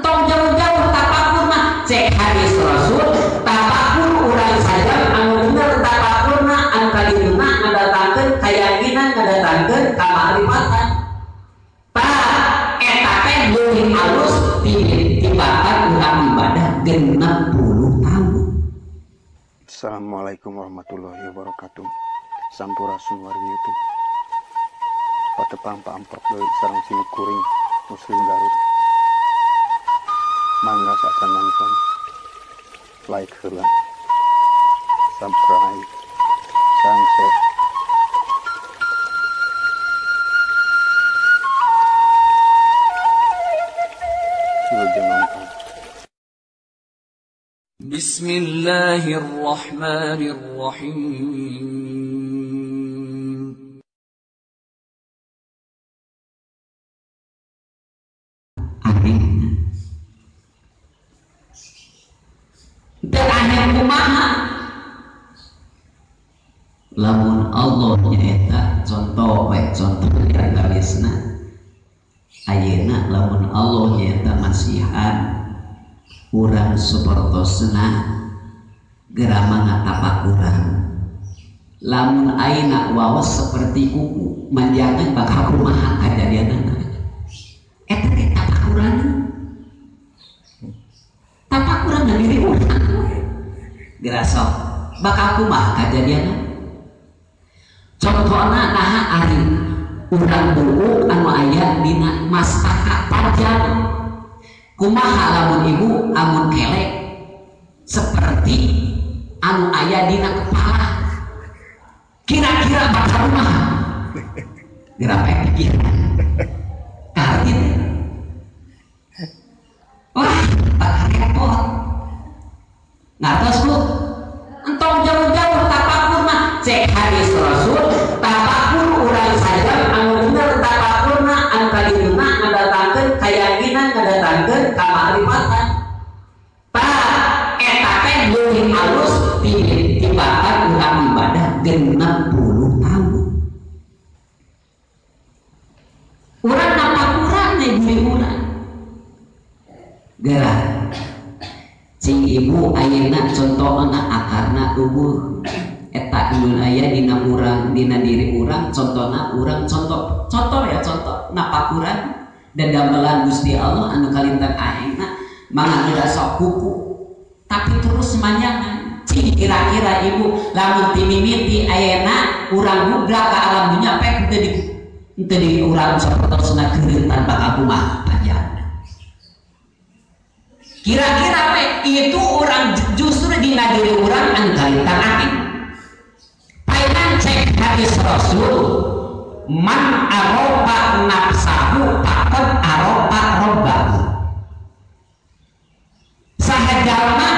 Entong jauh-jauh tapakur mah cek hadis Rasul tapakur urang sajam anu bener tapakurna anu kadituna ngadatangkeun kayakinan ngadatangkeun kamakrifatan. Tah eta teh leuwih alus tibatan urang ibadah 60 tahun. Assalamualaikum warahmatullahi wabarakatuh. Sampurasun wargi YouTube. Patepang paamprok deui sareng sim kuring Muslim Garut. Mangga saacan nonton, like heula, subscribe, sareng share. Wilujeng nonton. Bismillahirrahmanirrahim. Terakhir kumaha lamun Allah nyaeta contoh we contoh diantalisna ayeuna lamun Allah nyaeta masihan urang sapertosna gerama ngatapakuran lamun ayeuna waos seperti kuku manjangan bakal kumaha kajadianana eta teh tapakuran tapakuran diri urang gerasok bakal kumaha kajadianna. Contohna naha ari urang buuk anu aya dina mastaka panjang kumaha lamun ibu amun kelek seperti anu aya dina kepala kira-kira bakal kumaha gerapek pikiran karit wah bakal repot ngartos bu. Entong jauh-jauh tapakur mah cek hadis Rasul tapakur urang sajam anu bener tapakurna anu kadituna ngadatangkeun kayakinan ngadatangkeun kamakrifatan. Tah eta teh leuwih alus tibatan urang ibadah 60 tahun. Urang napakuran diri urang geura cing ibu ayeuna contohna akarna eueuh eta ieu aya dina urang dina diri urang contohna urang contoh contoh ya contoh napakuran dan damelan Gusti Allah anu kalintang ayeuna mangga geura sok kuku tapi terus manjangan cing kira-kira ibu lamun ti mimiti ayeuna urang budak ka alam dunya pek teu di urang sapertosna geureun bakal kumaha panjang. Kira-kira itu orang justru dina diri orang anu kalintang aing. Painan cek hadis Rasul man aroba nafsahu faqad aroba robbahu. Saha jalma